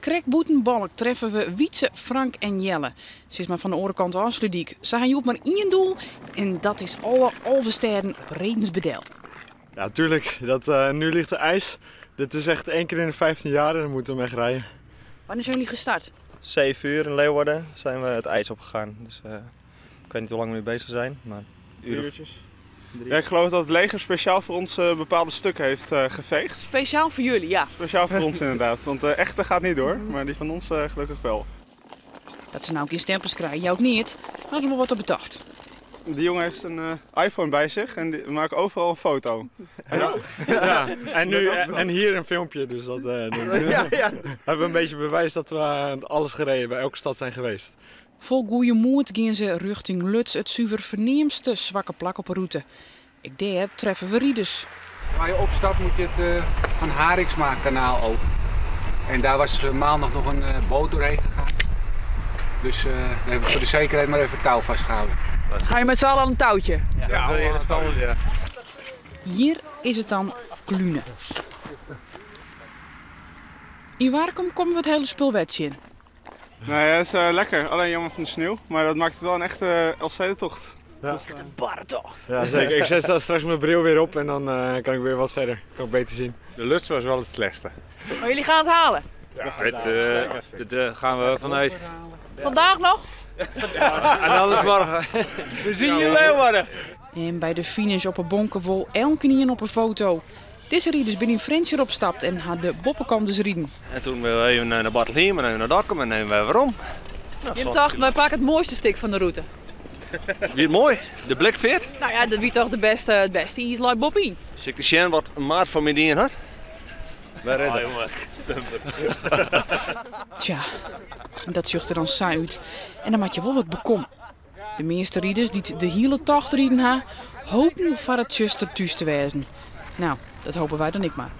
Krekt bûten Balk treffe we Wietse, Frank en Jelle. Sis mar fan de oare kant Ofslútdyk. Se ha hjoed mar ien doel en dat is alle 11 stêden op redens by del. Ja, tuurlijk. Dat, nu ligt er ijs. Dit is echt één keer in de 15 jaar en dan moeten we hem echt rijden. Wanneer zijn jullie gestart? 7 uur in Leeuwarden zijn we het ijs opgegaan. Dus ik weet niet hoe lang we nu bezig zijn, maar uur of uurtjes. Ja, ik geloof dat het leger speciaal voor ons bepaalde stukken heeft geveegd. Speciaal voor jullie, ja. Speciaal voor ons inderdaad, want de echte gaat niet door, maar die van ons gelukkig wel. Dat se no gjin stempels krije, jout neat, mar der is wol wat op betocht. Die jongen heeft een iPhone bij zich en die maakt overal een foto. Ja. Ja, en, nu, en hier een filmpje, dus dat ja. hebben we een beetje bewijs dat we alles gereden, bij elke stad zijn geweest. Fol goede moed gean se rjochting Luts, it suver ferneamste swakke plak op 'e rûte. Ek dêr treffe we riders. Waar je opstapt moet je het Van Harinxma kanaal over. En daar was maandag nog een boot doorheen gegaan. Dus daar hebben we voor de zekerheid maar even het touw vastgehouden. Ga je met z'n allen aan een touwtje? Ja, dat is heel spannend, ja. Hjir is it dan klune. Yn Warkum komme we it hiele spul wer tsjin. Nou ja, het is lekker. Alleen jammer van de sneeuw. Maar dat maakt het wel een echte Elfstedentocht. Ja. Echt een barre tocht. Ja, zeker. Ik zet straks mijn bril weer op en dan kan ik weer wat verder. Kan ik beter zien. De Luts was wel het slechtste. Maar jullie gaan het halen? Ja, dit gaan we vanuit. Vandaag nog? Ja, en anders morgen. We zien je Leeuwarden. En by de finish op 'e Bonke wol elkenien op 'e foto. Dizze riders binne yn Frjentsjer opstapt en ha de boppekant dus riden. En toen we even nei Bartlehiem en even nei Dokkum en even wer werom. Nou, Je tocht, wy pakke it moaiste stik fan de rûte. Wie moai? De Blikfeart? Nou ja, dat wie toch de beste, it bêste iis leit boppe-yn. Sil ik te sjen wat in maat fan my dien hat? Wer ah, jongen, stumper. Tsja, dat sjocht der dan sa út. En dan moatte je wol wat bekomme. De measte riders dy't de hiele tocht riden ha, hopen foar it tsjuster thús te wêzen. Nou, dat hoopje wy dan ek mar.